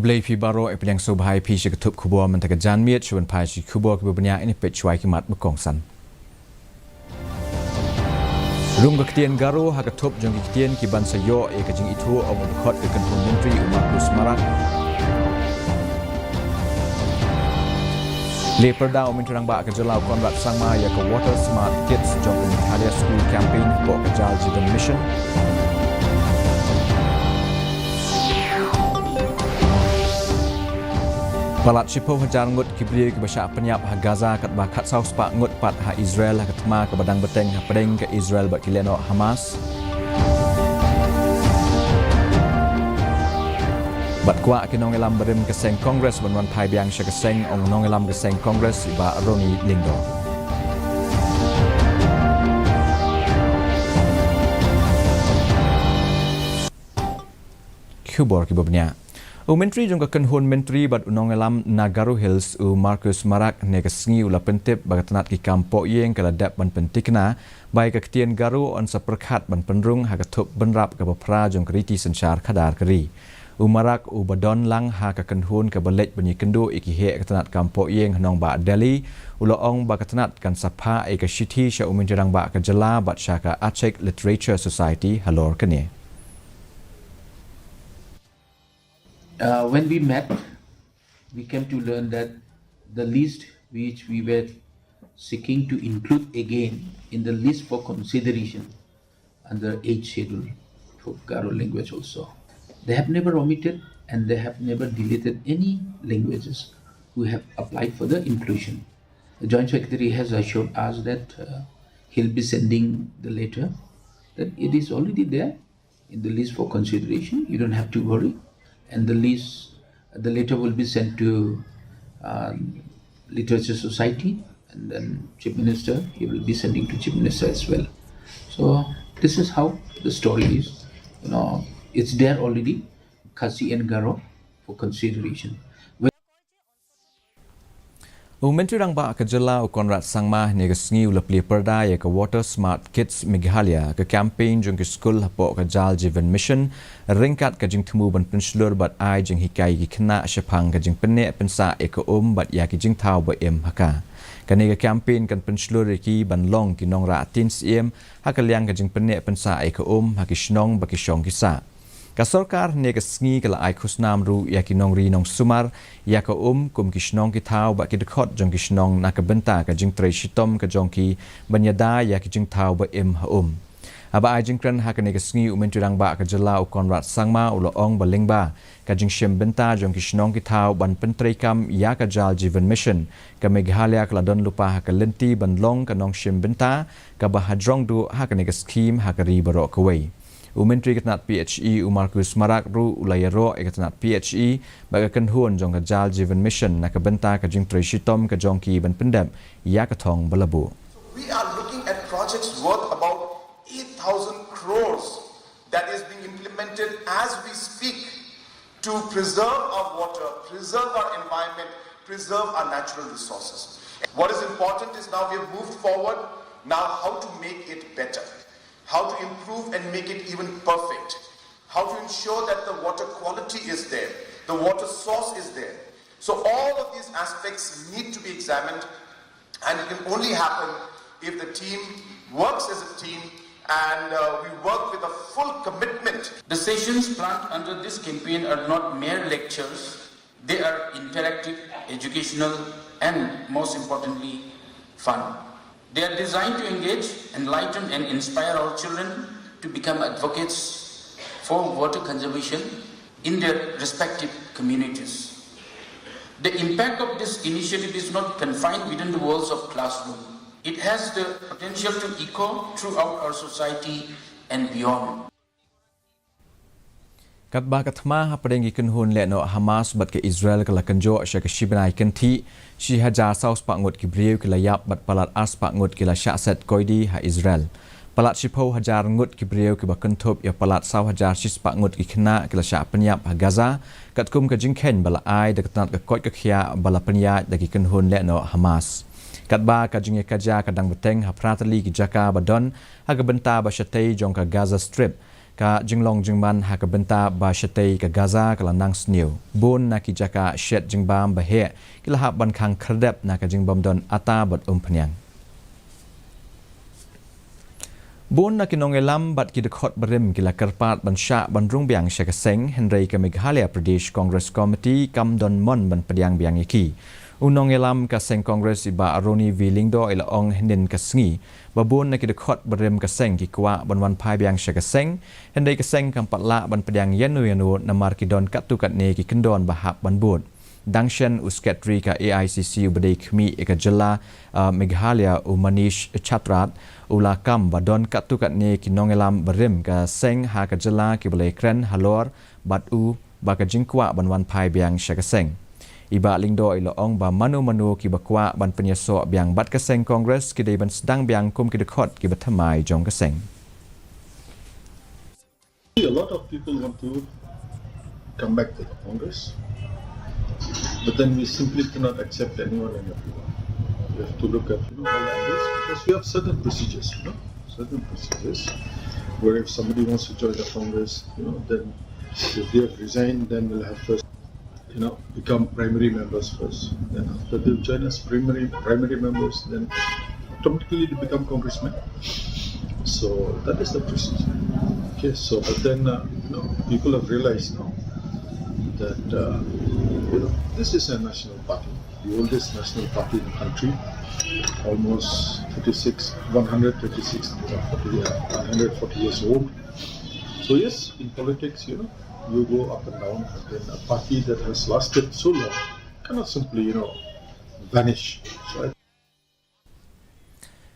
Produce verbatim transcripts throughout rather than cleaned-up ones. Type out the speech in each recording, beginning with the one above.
Khublei phi baroh, ïa pdiang sngewbha ïa phi sha ka thup khubor mynta ka janmiet. Shuwa ban phai sha ki khubor kiba bniah, ngin ïa peit shuwa ïa ki mat ba kongsan. Rung ka ktien Garo ha ka thup jong ki ktien ki ban sa ïoh ïa ka jingithuh, ong u dkhot ka kynhun myntri u Marcuise Marak. Plie pyrda u Myntri Rangbah ka Jylla u Conrad Sangma ïa ka Water Smart Kids jong ka Meghalaya School Campaign hapoh ka Jal Jeevan Mission. Palat shiphew hajar ngut ki briew kiba shah pynïap ha Gaza, katba khatsaw spah ngut pat ha Israel, ha ka thma kaba dang bteng hapdeng ka Israel bad ki lehnoh Hamas. Bad kwah ki nongïalam barim ka seng Congress ban wan phai biang sha ka seng, ong u nongïalam ka seng Congress i Bah Ronnie Lyngdoh. Khubor kiba bniah. U Myntri jong ka kynhun myntri bad u nongïalam na Garo Hills u Marcuise Marak, hynne ka sngi u la pyntip ba ka tnat ki kam pohïing ka la dep ban pynthikna ba ïa ka ktien Garo yn sa pyrkhat ban pynrung ha ka thup bynrap kaba phra jong ka riti synshar khadar ka ri. U Marak, uba don lang ha ka kynhun kaba leit ban ïakynduh ïa ki heh ka tnat kam pohïing ha nongbah Delhi, u la ong ba ka tnat kan sa phah ïa ka shithi sha u Myntri Rangbah ka Jylla bad sha ka Achik Literature Society halor kane. Uh, when we met, we came to learn that the list which we were seeking to include again in the list for consideration under eighth schedule for Garo language also, they have never omitted and they have never deleted any languages who have applied for the inclusion. The Joint Secretary has assured us that, uh, he'll be sending the letter, that it is already there in the list for consideration. You don't have to worry. And the list, the letter will be sent to, um, Literature Society, and then Chief Minister, he will be sending to Chief Minister as well. So this is how the story is. You know, it's there already, Khasi and Garo for consideration. U Myntri Rangbah ka Jylla u Conrad Sangma, hynne ka sngi u la plie pyrda ïa ka Water Smart Kids Meghalaya, ka campaign jong ki skul hapoh ka Jal Jeevan Mission, ryngkat ka jingthmu ban pynshlur bad ai jinghikai ïa ki khynnah shaphang ka jingpynneh pynsah ïa ka um bad ïa ki jingthaw ba im ha ka. Kane ka campaign kan pynshlur ïa ki ban long ki nongrah ktien syiem ha ka liang ka jingpynneh pynsah ïa ka um ha ki shnong ba ki shong ki sah. Ka sorkar hynne ka sngi ka la ai khusnam ruh ïa ki nongri nongsumar ïa ka um kum ki shnong ki thaw bad ki dkhot jong ki shnong na ka bynta ka jingtrei shitom ka jong ki ban ïada ïa ki jingthaw ba im ha um. Haba ai jingkren ha kane ka sngi, u Myntri Rangbah ka Jylla u Conrad Sangma u la ong ba lyngba ka jingshim bynta jong ki shnong ki thaw ban pyntreikam ïa ka Jal Jeevan Mission, ka Meghalaya ka la don lypa ha ka lynti ban long ka nongshim bynta kaba hajrong duh ha kane ka skhim ha ka ri baroh kawei. U Myntri ka tnat P H E u Marcuise Marak ruh u la ïaroh ïa ka tnat P H E bad ka kynhun jong ka Jal Jeevan Mission na ka bynta ka jingtrei shitom ka jong ki ban pyndep ïa ka thong ba la buh. We are looking at projects worth about eight thousand crores that is being implemented as we speak to preserve our water, preserve our environment, preserve our natural resources. What is important is now we have moved forward. Now, how to make it better? How to improve and make it even perfect? How to ensure that the water quality is there, the water source is there? So all of these aspects need to be examined, and it can only happen if the team works as a team and, uh, we work with a full commitment. The sessions planned under this campaign are not mere lectures, they are interactive, educational, and most importantly, fun. They are designed to engage, enlighten, and inspire our children to become advocates for water conservation in their respective communities. The impact of this initiative is not confined within the walls of classroom. It has the potential to echo throughout our society and beyond. Katba ka thma hapdeng ki kynhun lehnoh Hamas bad ka Israel ka la kynjoh sha ka shi bnai kynthih, shi hajar saw spah ngut ki briew ki la ïap bad palat ar spah ngut ki la shah set koidi ha Israel. Palat shiphew hajar ngut ki briew kiba kynthup ïa palat saw hajar shi spah ngut ki khynnah ki la shah pynïap ha Gaza, katkum ka jingkheiñ ba la ai da ka tnat ka koit ka khiah ba la pynïaid da ki kynhun lehnoh Hamas. Katba ka jingïakajia ka dang bteng ha phra tylli ki jaka ba don ha ka bynta ba shatei jong ka Gaza Strip, Ka jinglong jingman ha ka bynta ba shatei ka Gaza ka la nang sniew. Bun na ki jaka shet jingbam ba heh ki la hap ban khang khyrdep na ka jingbym don ata bad umphniang. Bun na ki nongïalam bad ki dkhot barim ki la kyrpad ban shah ban rung biang sha ka seng, hynrei ka Meghalaya Pradesh Congress Committee kam don mon ban pdiang biang ïa ki. U nongïalam ka seng Congress i Bah Ronnie V Lyngdoh i la ong hynnin ka sngi ba bun na ki dkhot barim ka seng ki kwah ban wan phai biang sha ka seng, hynrei ka seng kam pat lah ban pdiang ïano ïano namar ki don katto katne ki kyndon ba hap ban bud. Dang shen u Secretary ka A I C C uba dei khmih ïa ka jylla, uh, Meghalaya, u Manish Chatrath, u la kam ba don katto katne ki nongïalam barim ka seng ha ka jylla kiba la ïakren halor bad u ba ka jingkwah ban wan phai biang sha ka seng. I Bah Lyngdoh i la ong ba mano mano kiba kwah ban pynïasoh biang bad ka seng Congress ki dei ban sdang biang kum ki dkhot kiba thymmai jong ka seng. A lot of people want to come back to the Congress, but then we simply cannot accept anyone and everyone. We have to look at, you know, all angles because we have certain procedures, you know, certain procedures where if somebody wants to join the Congress, you know, then if they have resigned, then we'll have first, you know, become primary members first. Then after they join as primary primary members, then automatically they become congressmen. So that is the procedure. Okay, so but then, uh, you know, people have realized now that, uh, you know, this is a national party, the oldest national party in the country, almost thirty-six, one hundred thirty-six, uh, forty, uh, one hundred forty years old. So yes, in politics, you know, you go up and down, and then a party that has lasted so long cannot simply, you know, vanish. So I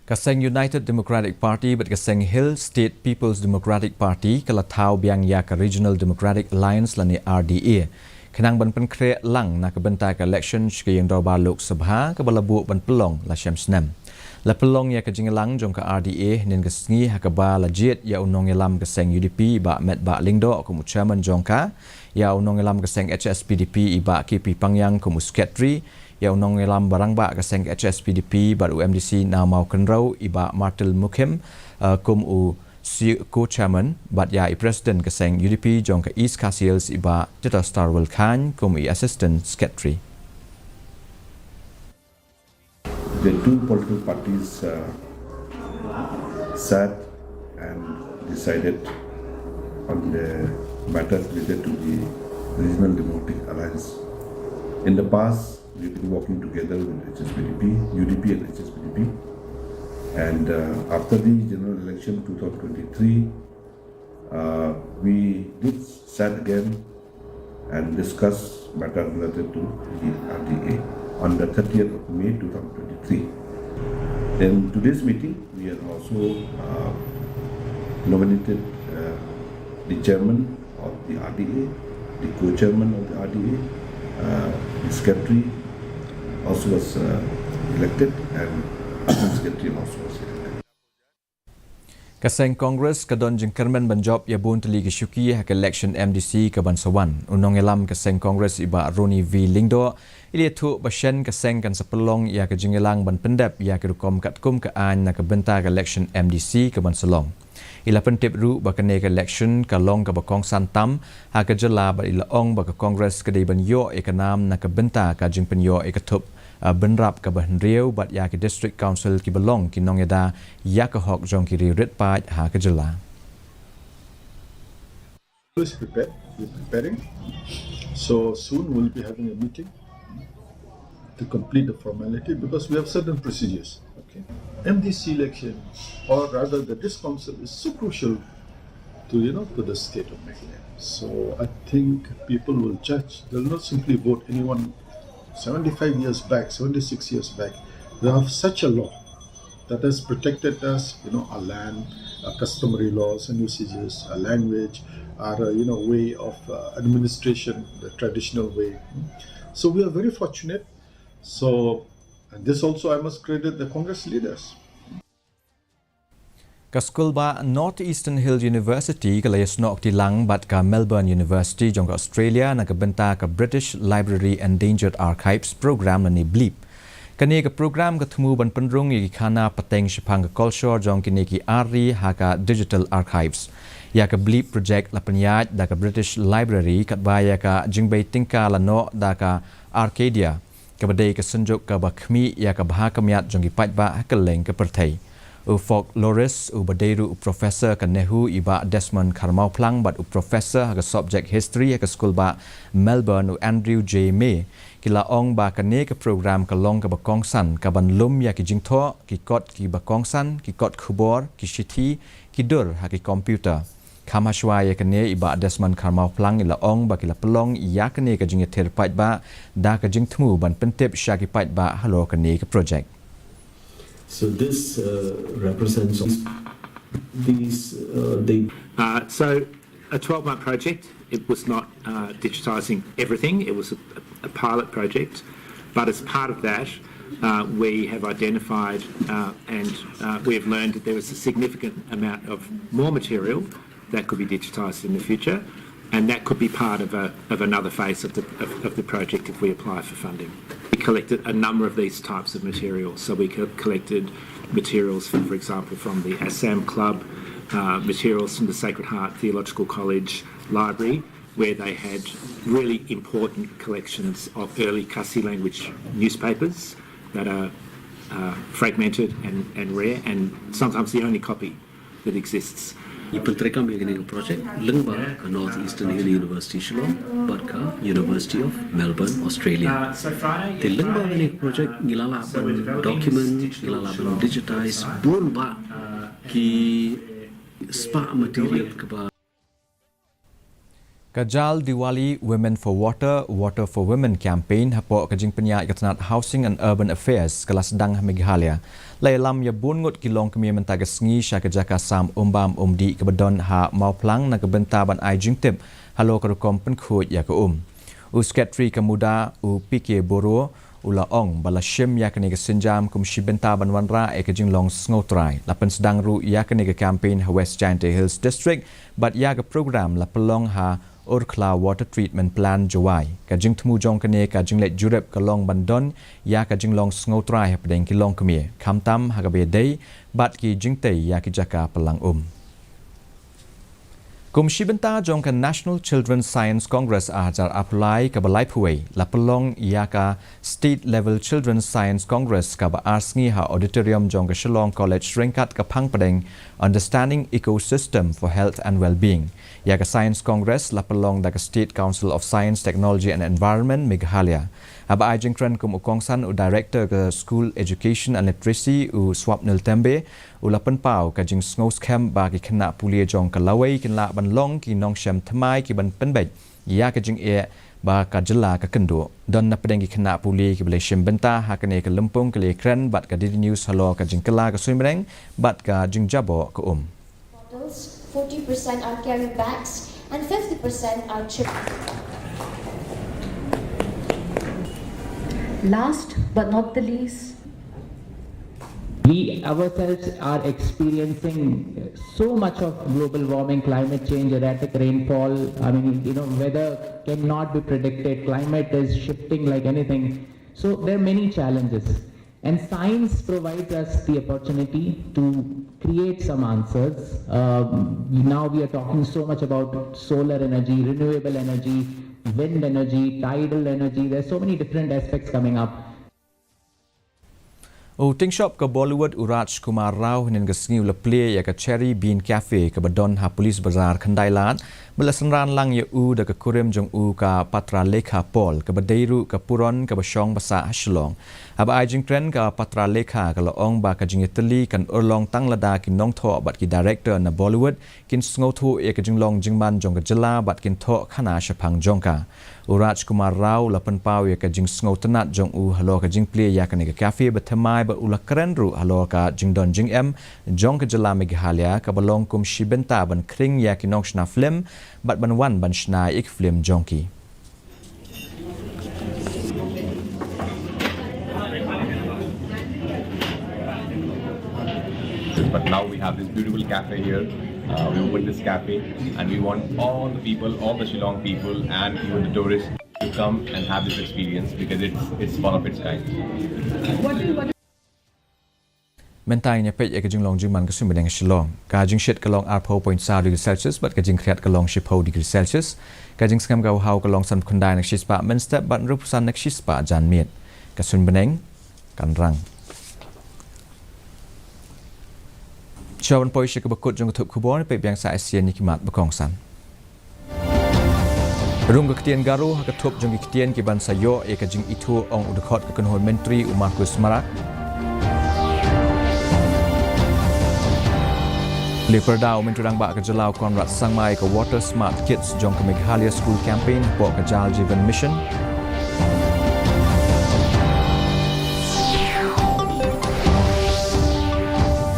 Ka seng United Democratic Party bad ka seng Hill State People's Democratic Party ka la thaw biang ïa ka Regional Democratic Alliance lane R D A, khnang ban pynkhreh lang na ka bynta ka election sha ka ïing dorbar Lok Sabha kaba la buh ban pynlong la shem snem. La pynlong ïa ka jingïalang jong ka R D A hynnin ka sngi ha kaba la jied ïa u nongïalam ka seng U D P Bah Metbah Lyngdoh kum u chairman jong ka, ïa u nongïalam ka seng H S P D P i Bah K P Pangyang kum u secretary, ïa u nongïalam ba rangbah ka seng H S P D P bad u M D C na Mawkynrew i Bah Martil Mukhim, eh, kum u si-, co-chairman, bad ïa i president ka seng U D P jong ka East Khasi Hills i Bah Jitostarwell Chyne kum i assistant secretary. The two political parties, uh, sat and decided on the matters related to the Regional Democratic Alliance. In the past, we've been working together with H S P D P, U D P and H S P D P. And, uh, after the general election two thousand twenty-three, uh, we did sat again and discuss matter related to the R D A on the thirtieth of May two thousand twenty-three. In today's meeting, we have also, uh, nominated, uh, the chairman of the R D A, the co-chairman of the R D A, uh, the secretary also was, uh, elected, and assistant secretary also was elected. Ka seng Congress ka don jingkyrmen ban jop ïa bun tylli ki shuki ha ka election M D C ka ban sa wan. U nongïalam ka seng Congress i Bah Ronnie V Lyngdoh i la ïathuh ba shen ka seng kan sa pynlong ïa ka jingïalang ban pyndep ïa ki rukom katkum ka aiñ na ka bynta ka election M D C ka ban sa long. I la pyntip ruh ba kane ka election ka long kaba kongsan tam ha ka jylla bad i la ong ba ka Congress ka dei ban ïoh ïa ka nam na ka bynta ka jingpynïoh ïa ka thup, ah, bynrap kaba hynriew bad ïa ki District Council kiba long ki nongïada ïa ka hok jong ki riewrit paid ha ka jylla. Please prepare. We're preparing. So soon we'll be having a meeting to complete the formality because we have certain procedures. Okay. M D C election, or rather the district council, is so crucial to, you know, to the state of Meghalaya. So I think people will judge. They'll not simply vote anyone. Seventy-five years back, seventy-six years back, we have such a law that has protected us, you know, our land, our customary laws and usages, our language, our, uh, you know, way of, uh, administration, the traditional way. So we are very fortunate. So, and this also I must credit the Congress leaders. Ka skulbah North Eastern Hill University ka la ïasnoh kti lang bad ka Melbourne University jong ka Australia na ka bynta ka British Library Endangered Archives Program lane BLEAP. Kane ka program ka thmu ban pynrung ïa ki khana pateng shaphang ka kolshor jong kine ki ar ri ha ka digital archives. Ïa ka Bleep Project la pynïaid da ka British Library katba ïa ka jingbei tyngka la noh da ka Arcadia, kaba dei ka synjuk kaba khmih ïa ka bha ka miat jong ki paidbah ha kylleng ka pyrthei. U folklorist uba dei ruh u professor ka NEHU i Bah Desmond Kharmawphlang bad u professor ha ka subject history ha ka skulbah Melbourne u Andrew J May ki la ong ba kane ka program ka long kaba kongsan kaban lum ïa ki jingthoh, ki kot kiba kongsan, ki kot khubor, ki shithi, ki dur ha ki computer. Kham hashwa ïa kane i Bah Desmond Kharmawphlang i la ong ba ki la pynlong ïa kane ka jingïathir paidbah da ka jingthmu ban pyntip sha ki paidbah halor kane ka project. So this uh, represents these uh, they Uh, so a twelve-month project. It was not uh, digitising everything. It was a, a pilot project, but as part of that, uh, we have identified uh, and uh, we have learned that there is a significant amount of more material that could be digitised in the future, and that could be part of, a, of another phase of the, of, of the project if we apply for funding. We collected a number of these types of materials. So we co- collected materials, for, for example, from the Assam Club, uh, materials from the Sacred Heart Theological College Library, where they had really important collections of early Khasi language newspapers that are uh, fragmented and, and rare, and sometimes the only copy that exists. I pyntrei kam ïa kane ka project lyngba ka North Eastern Hill University Shillong bad ka University of Melbourne, Australia. Te lyngba kane ka project ngi la lah ban document, ngi la lah ban digitize bun bah ki spah material kaba Ka Jal Diwali Women for Water, Water for Women campaign hapoh ka jingpynïaid ka tnat Housing and Urban Affairs ka la sdang ha Meghalaya. La ïalam ïa bun ngut ki longkmie mynta ka sngi sha ka jaka sam umbam umdih kaba don ha Mawphlang na ka bynta ban ai jingtip halor ka rukom pynkhuid ïa ka um. U Secretary ka MUDA u P K Boro u la ong ba la shim ïa kane ka sienjam kum shi bynta ban wanrah ïa ka jinglong sngewtrai. La pynsdang ruh ïa kane ka campaign ha West Jaintia Hills District bad ïa ka program la pynlong ha Urkhla Water Treatment Plant Jowai. Ka jingthmu jong kane ka jingleit jurip ka long ban don ïa ka jinglong sngewtrai hapdeng ki longkmie, khamtam ha kaba ïadei bad ki jingtei ïa ki jaka pynlang um. Kum shi bynta jong ka National Children's Science Congress ar hajar arphew lai kaba laiphew wei, la pynlong ïa ka State Level Children's Science Congress kaba ar sngi ha auditorium jong ka Shillong College ryngkat ka phang pdeng Understanding Ecosystem for Health and Wellbeing. Ïa ka Science Congress la pynlong da ka State Council of Science, Technology and Environment, Meghalaya. Haba ai jingkren kum u kongsan u Director ka School Education and Literacy u Swapnil Tembe, u la pynpaw ka jingsngewskhem ba ki khynnah pule jong ka lawei kin lah ban long ki nongshem thymmai ki ban pynbeit ïa ka jingeh ba ka jylla ka kynduh. Don napdeng ki khynnah pule kiba la shim bynta ha kane ka lympung ki la ïakren bad ka D D News halor ka jingkylla ka suiñbneng bad ka jingjaboh ka um. Bottles, forty percent are carry bags, and fifty percent are chip. Last but not the least, we ourselves are experiencing so much of global warming, climate change, erratic rainfall. I mean, you know, weather cannot be predicted. Climate is shifting like anything. So there are many challenges. And science provides us the opportunity to create some answers. Um, now we are talking so much about solar energy, renewable energy, wind energy, tidal energy. There's so many different aspects coming up. U tyngshop ka Bollywood u Rajkumar Rao hynnin ka sngi u la plie ïa ka Cherry Bean Cafe kaba don ha Police Bazar Khyndai Lad, bad la synran lang ïa u da ka kurim jong u ka Patra Lekha Paul kaba dei ruh ka puron kaba shong ba sah ha Shillong. Haba ai jingkren ka Patra Lekha ka la ong ba ka jingïatylli kan urlong tang lada ki nongthoh bad ki director na Bollywood kin sngewthuh ïa ka jinglong jingman jong ka jylla bad kin thoh khana shaphang jong ka. U Rajkumar Rao u la pynpaw ïa ka jingsngewtynnat jong u halor ka jingplie ïa kane ka cafe bathymmai bad u la kren ruh halor ka jingdon jingem jong ka jylla Meghalaya kaba long kum shi bynta ban khring ïa ki nongshna film bad ban wan ban shna ïa ki film jong ki. But now we have this beautiful cafe here. Uh, we opened this cafe, and we want all the people, all the Shillong people, and even the tourists to come and have this experience because it's it's one of its kind. What do you, what Mynta ngin ïa peit ïa ka jinglong jingman ka suiñ bneng ha Shillong. Ka jingshit ka long arphew point saw degree Celsius bad ka jingkhriat ka long shiphew degree Celsius. Ka jingsngem ka bhaw ka long sanphew khyndai na ka shispah mynstep bad hynriewphew san na ka shispah janmiet. Ka suiñ bneng kan rang. Shuwa ban poi sha kaba kut jong ka thup khubor, peit biang sa shisien ïa ki mat ba kongsan. Rung ka ktien Garo ha ka thup jong ki ktien ki ban sa ïoh ïa ka jingithuh, ong u dkhot ka kynhun myntri u Marcuise Marak. Plie pyrda u Myntri Rangbah ka jylla u Conrad Sangma ïa ka Water Smart Kids jong ka Meghalaya School Campaign hapoh ka Jal Jeevan Mission.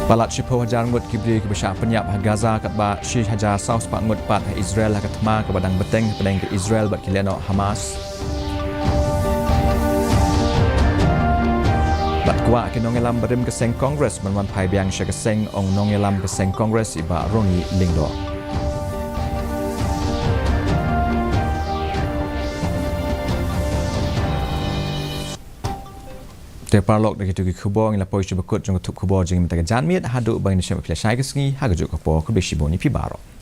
Palat shiphew hajar ngut ki briew kiba shah pynïap ha Gaza, katba shi hajar saw spah ngut pat ha Israel ha ka thma kaba dang bteng hapdeng ka Israel bad ki lehnoh Hamas. Bad kwah ki nongïalam barim ka seng Congress ban wan phai biang sha ka seng, ong nongïalam ka seng Congress i Bah Ronnie Lyngdoh. Te paralok, da kito ki khubor ngi la poi sha ba kut jong ka thup khubor jong ngi mynta ka janmiet, haduh ba ngin ïashem ïa phi lashai ka sngi ha kajuh ka por, khublei shibun ïa phi baroh.